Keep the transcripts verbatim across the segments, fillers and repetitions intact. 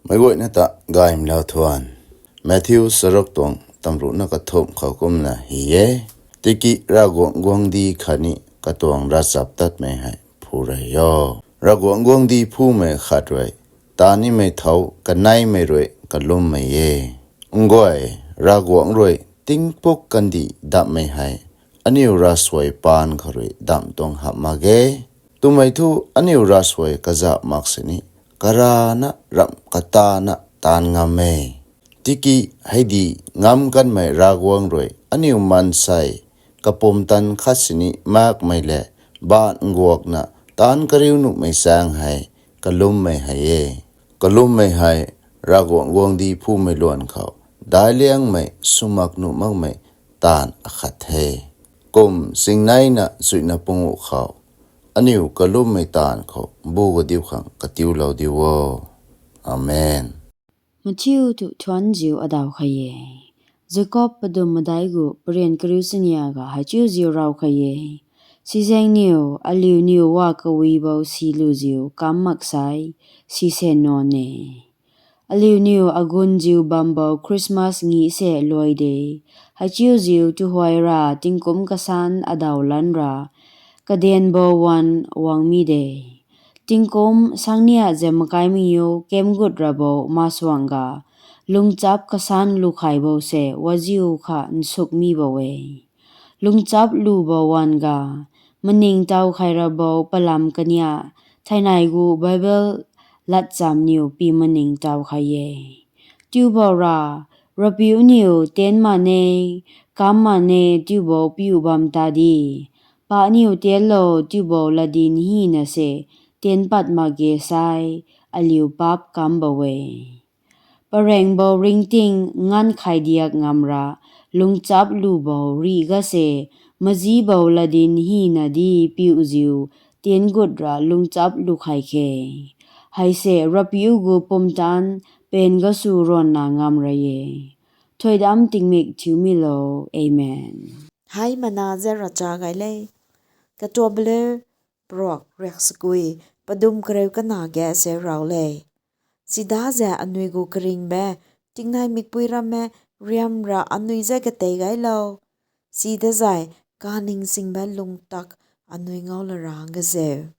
Meic guayna ta gaymlou thuan. Matthew charuk tuang tamruhna kathumh khou kumna hi e. Tiki Ravguangc guangcdic khatni katuang ravchaptatmei hei phu rey o. Ravguangc guangcdic phumei khat rui, taanv nimei thow kaneimei rui kalummei e. Nguay, Ravguangc rui tingpuk kandih damhmei hei aniu ravsuai paan khou rui damh tuang hamh mak ge. Twmei thu aniu ravsuai kazauh mak sini karana ramh katana taanv ngam e. Tiki hei di ngam kanmei Ravguangc rui aniu maansei kapumtan khat sini makmei le baanc guakna taanc kariu nuhmei chaeng hei kalummei hei e. Kalummei hei Ravguangc guangcdic phumei luan khou daic liangmei swmak nuh makmei taanv akhat the. Kum chingneina zuina punguh khou aniu kalummei taanv khou bu kadiu khang katiulou diu o. Amen. Mathiu thu thuanziu adaw kha e. Jakob padum madai gu parian kariu sania ga hei chiuziu raw kha e. Sizaeng niw, aliu niw wa kawi bou si luziu kam mak sai, si se nuan e. Aliu niw agunziu bam bou Christmas ngi se luai de. Hei chiuziu tuhuay ra tingkum kasan adaw lan ra, kadian bou wan wang mi de. Tingkum sangnia ze makai miu kemgut ra bou masuang ga, lungchap kasan lu khai bou se waziu kha nsuk mi bou e. Lungchap lu bou wan ga, maningtow khai ra bou palam kania, thainai gu Bible latcham niw pi maningtow khai e. Tiubou ra, Rapiu niw tian ma ne, kam ma ne, tiubou piu bam ta di. Pa niw tianlou, tiubou latdyn hina se, tian pat mak ge sai, aliu paap kam bou e. Parang bou ringting nganv khai diak ngam ra, lungchap lu bou rih ga se, mazi bou latdyn hina di piuziu, tian gut ra lungchap lu khai khe. Hei se Rapiu gu pumtan pen gasu ruanna ngam ra e. Thuidam tingmik thiumilou. Amen. Hei mana ze racha gay le. Katuabele, prok riak sakui, padum kareu kana ge se raw le. Sida ze anui gu karingbe, tingnai mikpui ramme riam ra anui ze katei gaylou. Sida zai kaning singbe lung tak anui ngau la rang gazeu.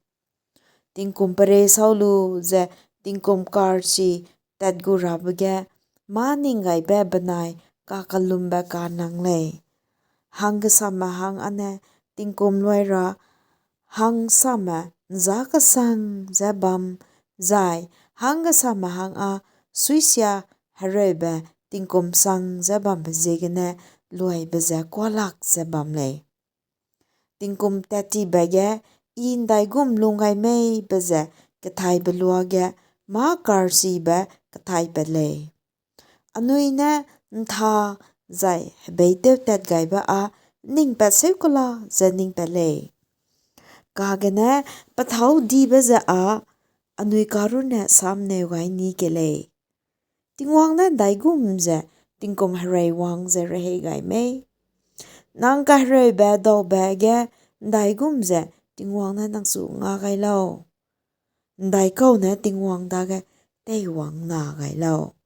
Tingkum pare sau lu ze tingkum karsi tat gu rabe ge, ma ning gaibe benai kakalumbe kanang le. Hang kasamme hang ane tingkum luai ra, hang samme nza kasang ze bam, zai hang kasamme hang a suisia hereube tingkum sang ze bambe ziegene luaibe ze kualak ze bam le. Tingkum tat tibe ge, i ndaigum lung gaymei be ze kathaibe luage, ma karsibe kathai pat le. Anui ne ntha zai hebei teu tat gaibe a ning pat seu kala ze ning pat le. Kagene pathau dibe ze a anui karunne sam neu gay ni ke le. Tingwang ne ndaigum ze tingkum herei wang ze rehei gaymei. Nang kahereube daube ge ndaigum ze Tingwang ne nang chu nga gaylou. Ndai kau ne Tingwang dage tei wang na gaylou.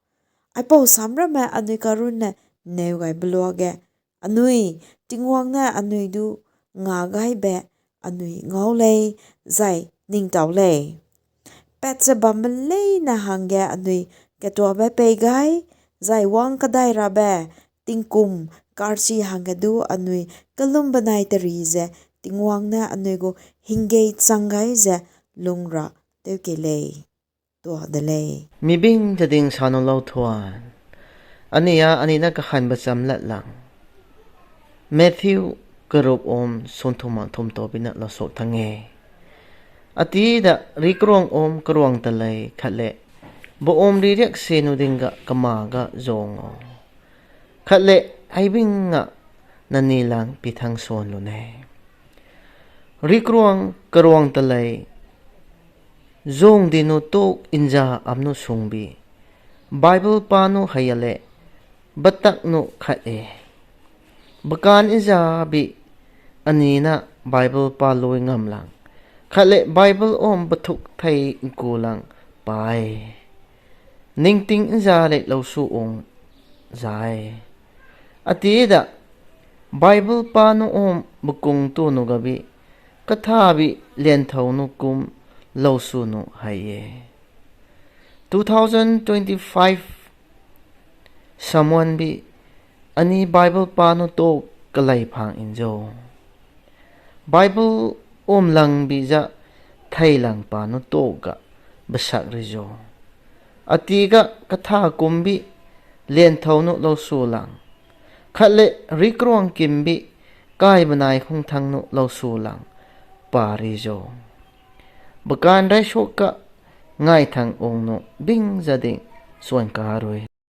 Aipou sam ramme anui karunne neu gaibe luage, anui Tingwang ne anui du nga gaibe anui ngau le, zai ningtow le. Pat ze bambe leina hangge anui katuabe pei gay, zai wang kadai rabe, tingkum karsi hangge du anui kalum benai tari ze, Tingwang ne anui gu hingge chang gay ze lung ra teu ke le. Tua de le. Mi bing tading sa nunglou thuan. Aniya anina kahan bacham lat lang. Matthew karup om swn thumang thum to bina lou sok thang e. Ati da ri karuang om karuang ta lei khat le. Bo om ri riak se nu ding ga kama ga zong o. Khat le hei bing nga nani lang pi thang swan lu ne. Ri karuang karuang ta lei. Zung di nu tuk inza am nu sung bi. Bible pa nu hei a le. Batak nu khat e. Bakan inza bi anina Bible pa lui ngam lang. Khat le Bible om bathuk thei nku lang pa e. Ningting nza le lou sw ung zai. Ati da, Bible pa nu um bukung tu nu gabi, katha bi lianthou nu kum lou sw nu hei e. Two thousand twenty-five, someone bi, ani Bible pa nu tu kalei phang in zo. Bible um lang bi za thei lang pa nu tu ga basak ri zo. Ati ga katha kum bi lianthou nu lou sw lang. Khat le rikruang kim bi kai banai khung thang nu lou sw lang pa ri zo. Bakan rai suak ka ngai thang ung nu bing za ding suan ka rui.